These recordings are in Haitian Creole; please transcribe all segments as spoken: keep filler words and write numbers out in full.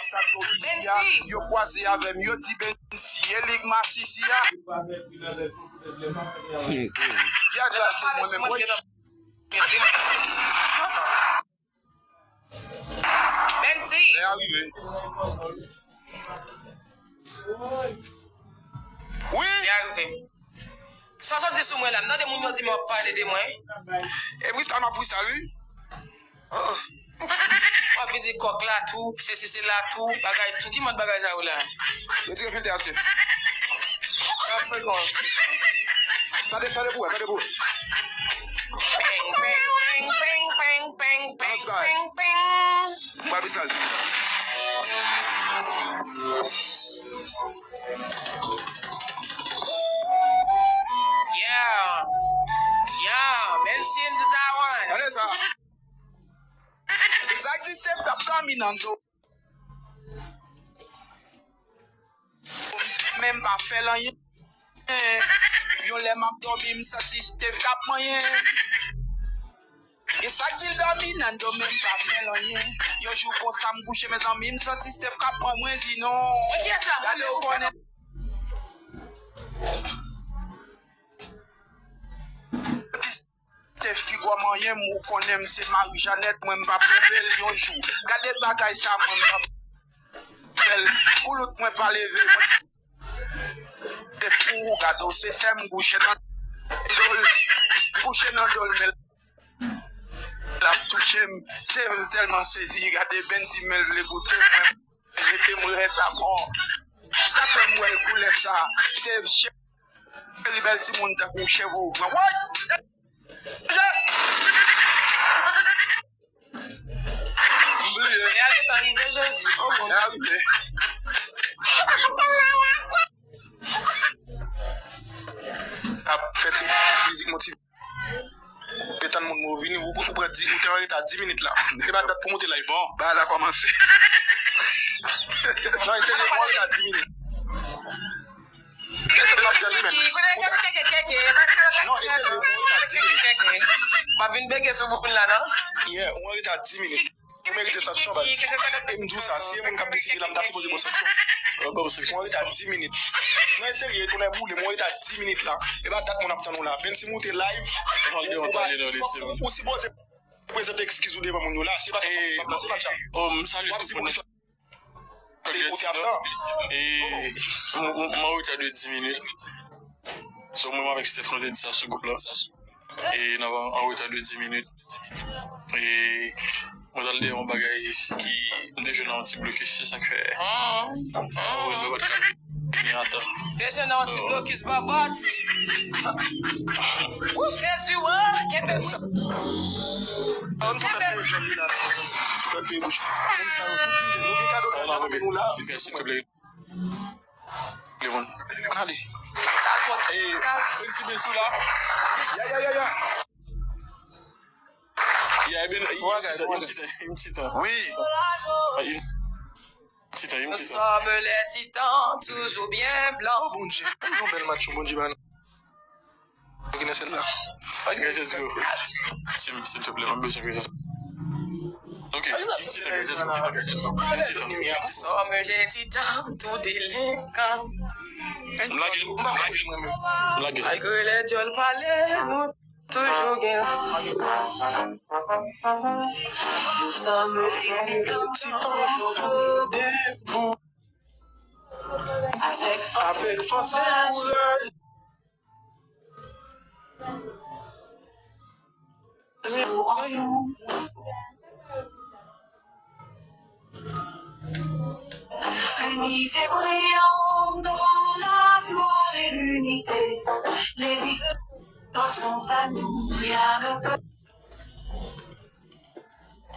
Sa Doris a, yo kwaze avè m, yo di Bensi, e li k masisi a. Gad la, se mwen menm, wi. Bensi. Lè a rive. Wi. Lè a rive. Sa w sot di sou mwen la, m tande moun yo di m w ap pale de mwen. E freestyle, m ap freestyle, wi. Oh. W ap vin di kòk la tou, sesi se la tou, bagay tou. Ki mòd bagay sa yo la? Retire filtè a, Steph. Sa frekan. Tande, tande pou wè, tande pou wè. Peng, peng, peng, peng, peng, peng, peng, peng, peng. Bwa bisaj. Yeah. Yeah. Bensi m di sa wan. Gade sa. Sa egziste, m t ap kaminando. Men m pa fè l anyen. Yon lè m ap dòmi, m santi Steph k ap manyen. E sa k di l dòmi nan do, men m pa fè l anyen. Yon jou konsa m kouche, mezanmi, m santi Steph k ap pran mwen, di non. Gade, ou konnen. Steph figwa manyen m, ou konnen m se Marie Jeannette, mwen m p ap twonpe l yon jou. Gade bagay sa, mwen m p ap fè l. Koulout mwen pa leve, mwen Steph pou ou, gade w, se sè m kouche nan do l, m kouche nan do l, men l ap touche m, se m tèlman sezi, gade Bensi men l vle goute mwen, lese m rèd la mò. Sa fè m wè l koulè sa, Steph cheri bèl timoun tankou cheve w gran. Woy! M bliye. Lè a gentan rive, Jezi. Oh, bon. Lè a rive. Ap fè ti mizik motive. Detann moun mwen, ou vini, ou, ou pran di, ou te an reta dis minit la. E pa dat pou moute live, bon. Bagay la kòmanse. Non, e serye, ou an reta dis minit. Kèk tan ap tande menm. Non, e serye, ou an reta dis minit. Pa vin bege sou moun la, non? Yeah, ou an reta dis minit. Ou merite sanksyon, baz. E m di w sa, si e moun k ap deside la, m ta sipoze pran sanksyon. Ou an reta dis minit. Non, e serye, tonè boule, m an reta dis minit la. E pa dat moun ap tann ou la. Bensi moute live. Ou pa, fòk ou, ou sipoze prezante eskiz ou devan moun yo la. Se pa sa, se pa sa. Oh, m salye tout moun. Kote ap sa? E, m, m, m an reta de dis minit. So, mwen avèk Steph, nou te di sa sou gwoup la. E n ap an, an reta de dis minit. E mwen t al dèyè yon bagay ki m te jwenn nan yon ti blokis, se sa k fè. Mwen pa t ka vini atan. Te jwenn nan yon ti blokis babòt. Wou, Jezi, wè, kenbe mwen. Ann tou fè pye jòn li la. Tou fè pye bouch. Moun sa yo tou di, nou gen kado kado nou la. Silvouplè. Ann ale. Ey, fè ti bes ou la. Ya, ya, ya, ya. Ya, e byen, yon ti tan, yon ti tan, yon ti tan. Wi. Yon ti tan, yon ti tan. Nous sommes les titans, toujours bien blancs. Oh, Bondye, yon bèl match, Bondye ba nou. Ginen sèl la. Guys, let's go. Sim, silvouplè, mwen bezwen guys. Ok, yon ti tan, guys, let's go. Yon ti tan. Nous sommes les titans, tout délinquant. M lage, m lage, m lage. Malgré les djòl pale, nou toujou gen. Nous sommes les titans, toujours debout. Avec force et courage. Nous célébrons la gloire et l'unité. Les victoires sont à nous, rien ne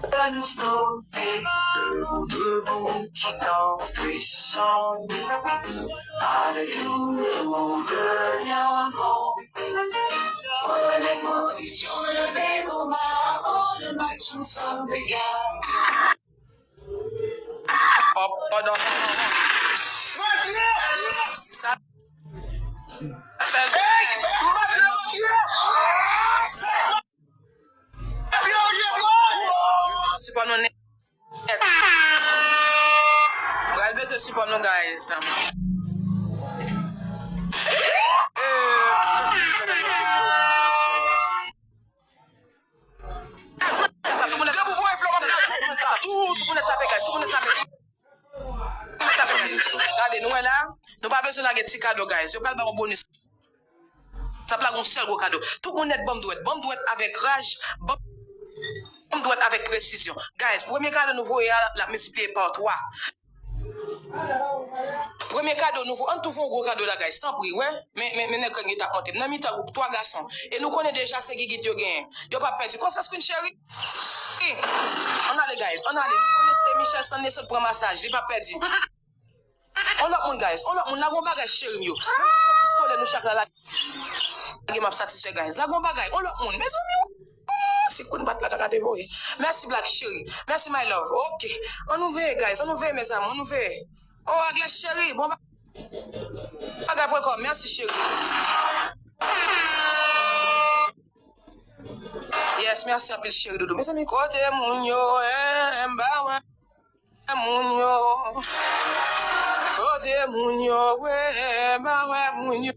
peut nous stopper. Debout, debout, titan puissant. Avec nous, tout devient grand. Prenez position, levez vos mains avant le match, nous sommes des gars. Papa dans. Se pa nou nèt. sipò nou, guys. Tout moun ap tape, guys. Tout moun ap tape. Gade, nou wè la, nou pa bezwen lage ti kado, guys. Yo pral ba w bonis. Sa pral gon sèl gwo kado. Tout moun nèt ban m dwèt. Ban m dwèt avèk raj. Ban m dwèt avèk presizyon. Guys, premye kado nou voye a, l ap miltipliye pa twa. Premye kado nou voye, ann tou fè yon gwo kado la, guys. Tanpri, wè. Men, men, men nèg Greg t ap monte. M nan mitan gwoup twa gason. E nou konnen deja se gigit yo genyen. Yo p ap pèdi. Konsyans Queen cheri. Ann ale, guys. Ann ale. Nou konnen se Michel Stanley sot pran masaj. Li p ap pèdi. On lòt moun, guys. On lòt moun. Lage yon bagay, cheri m yo. Menm si se pistolè nou chak la lage, m ap satisfè, guys. Lage yon bagay. On lòt moun. Mezanmi, oh, si Queen pa t la, kaka te voye. Mèsi, Black cheri. Mèsi, my love. Ok. Ann nou veye, guys. Ann nou veye, mezanmi. Ann nou veye. Oh, Agnes cheri. Bon bagay, pwen kò. Mèsi, cheri. Yes, mèsi anpil, cheri doudou. Mezanmi, kote moun yo, eh, m pa wè moun yo. Kote moun yo, eh, m pa wè moun yo.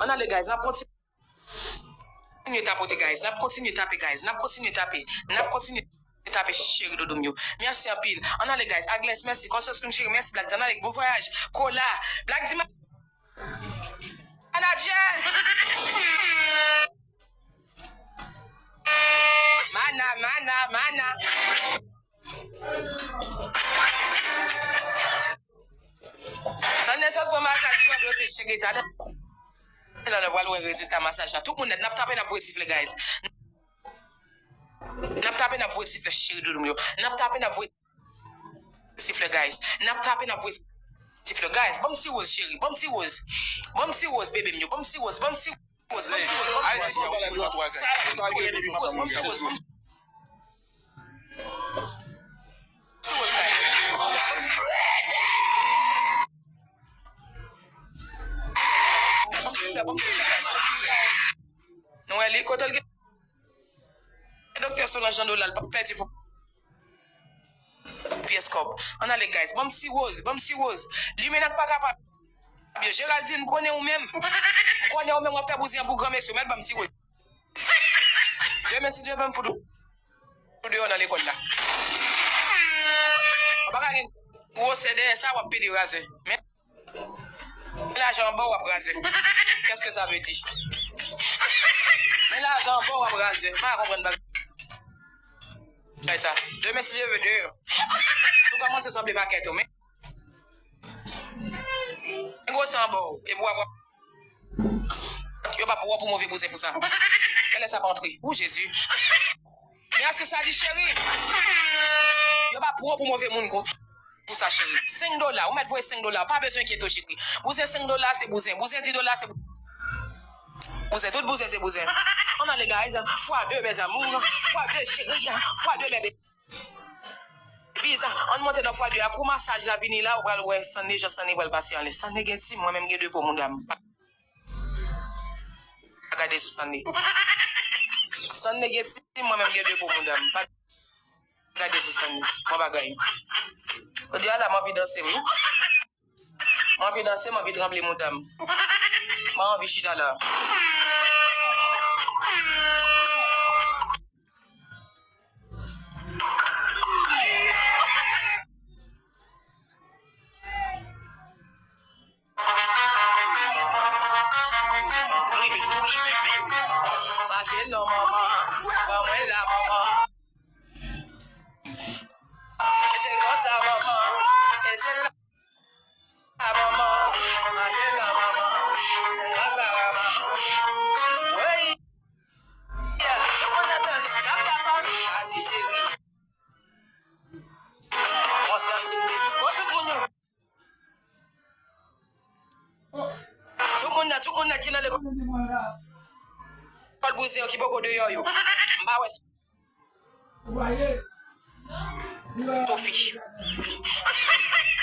Ann ale, guys, n ap kontinye tapote, guys. N ap kontinye tape, guys. N ap kontinye tape. N ap kontinye tape, cheri doudou m yo. Mèsi anpil. Ann ale, guys. Agnes, mèsi. Konsyans Queen cheri, mèsi. Black Diamond, bon vwayaj. Kola. Black Diamond. Manadjè! Mana, mana, mana. Sa n sot pran masaj, li pral bloke cheri talè. La, nou pral wè rezilta masaj la. Tout moun nèt, n ap tape, n ap voye siflè, guys. N ap tape, n ap voye siflè, cheri doudou m yo. N ap tape, n ap voye siflè, guys. N ap tape, n ap voye siflè, guys. Ban m ti woz, cheri. Ban m ti woz. Ban m ti woz, bebe m yo. Ban m ti woz. Ban m ti woz. Ban m ti woz. Ban m ti woz. Sa la, ban m ti woz. Ban m ti woz. Ban m ti woz, guys. Ban m ti woz. Ban m ti woz. Nou wè li, kote l gen Doktè Solange nan do la, l p ap pèdi pou pyès kòb. Ann ale, guys. Ban m ti woz, ban m ti woz. Limena k pa kapab yo. Geraldine, m konnen ou menm. M konnen ou menm w ap fè bouzen an pou granmesi w, men ban m ti woz. Demen, si Dye vle, m fout ou deyò nan lekòl la. Ou pa ka gen gwosè dèyè sa, w ap pede razè. Men Men lajan anba w ap razè. Qu'est-ce que ça veut dire? Men lajan anba w ap razè. M pa konprann bagay sa. Demen, si Dye vle, deyò. Ou kòmanse sanble pakèt ou, men. Men gwosè anba w. Epi w ap, yo p ap pran w pou move bouzen pou sa. Genlè sa pa antre. Ou Jezi. Mèsi, sa di cheri. Yo pa pran w pou move moun kon. Pou sa, cheri. Senk dola, ou mèt voye senk dola, ou pa bezwen enkyete w, cheri. Bouzen senk dola, se bouzen. Bouzen dis dola, se bou-, bouzen. Tout bouzen, se bouzen. Ann ale, guys. Fwa de, mes amours. Fwa de, cheri. Fwa de, bebe. Biza, ann monte nan fwa de a. Kou masaj la vini la, ou pral wè Stanley, jan Stanley pral pase anlè. Stanley gen ti, mwen menm gen de po mouda m. Pa gade sou Stanley. Stanley gen ti, mwen menm gen de po mouda m. Pa gade sou Stanley. Bon bagay. Jodi a la, m anvi danse, wi. M anvi danse, m anvi tranble mouda m. M anvi chita la. Mache non, manman. Ban mwen la, manman. E se konsa, manman. E se la, manman. Mache la, manman. Konsa, manman. Wi. Sa, sa, sa, sa, sa, cheri. Konsa. Bon, tout moun yo. Tout moun nan, tout moun nan ki nan lekòl bouzen yo ki poko deyò yo. M pa wè Sophie.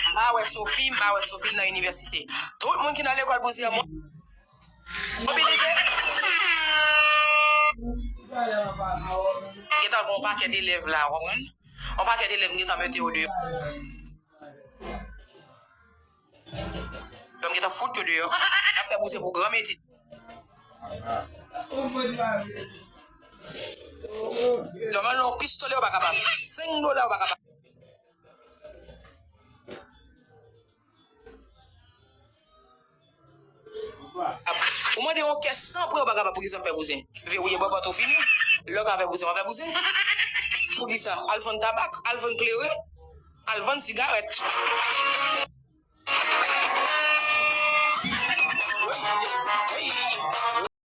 M pa wè Sophie, m pa wè Sophie nan inivèsite. Tout moun ki nan lekòl bouzen yo mobilize. Gentan gon pakèt elèv la, w konprann? Yon pakèt elèv m gentan mete yo deyò. Yo m gentan fout yo deyò. Y ap fè bouzen pou granmeti. Yo mande yon pistolè, yo pa kapab. Senk dola, yo pa kapab. Ou mande yon kès san pwen, yo pa kapab. Poukisa m fè bouzen? Vewouye bò pòt ou fini. Lè w ka fè bouzen, w ap fè bouzen. Poukisa? Al vann tabak, al vann kleren, al vann sigarèt.